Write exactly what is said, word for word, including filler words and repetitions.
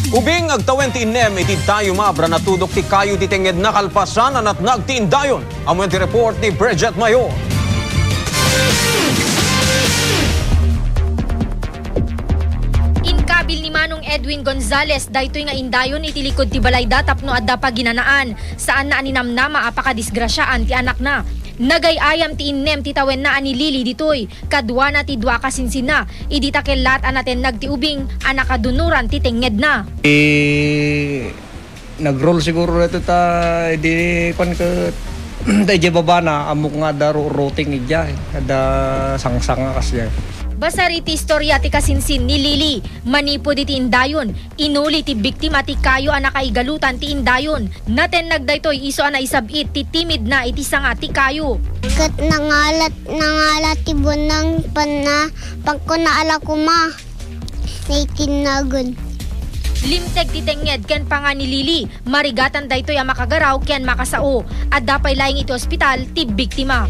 Ubing, agtawen ti innem iti dayo maabra natudok ti kayo ti tengngedna kalpasan a natnag ti indayon. Amuen ti report ni Bridget Mayor. Inkabil ni Manong Edwin Gonzales daytoy nga indayon iti likud ti balayda tapno adda paginanaan. Saanna a ninamnama a pakadisgrasiaan ti anakna. Nagay-ayam ti innem ti tawenna a ni Lily ditoy. Kaduana ti dua a kasinsinna, idi ta kellaat a natennag ti ubing a nakadunoran ti tengngedna. Eh, nag-roll siguro dito ta, idi kuwan ket, ta idiay babana, ammok nga adda ro-, rotting idiay, adda sangsanga kasdiay. Basar iti istorya ti kasinsin ni Lily, manipud iti indayon, inuli ti biktima ti kayo a nakaigalutan ti indayon. Natennag daytoy isu a naisab-it ti timidna iti sanga ti kayo. Ket nangalat, nangalat ti bunang panna, pagkuna ala kuma, naitinnagan. Limteg ti tengnged ken panga ni Lily, marigatan daytoy a makagaraw ken makasao. Adda pay laeng iti ospital ti biktima.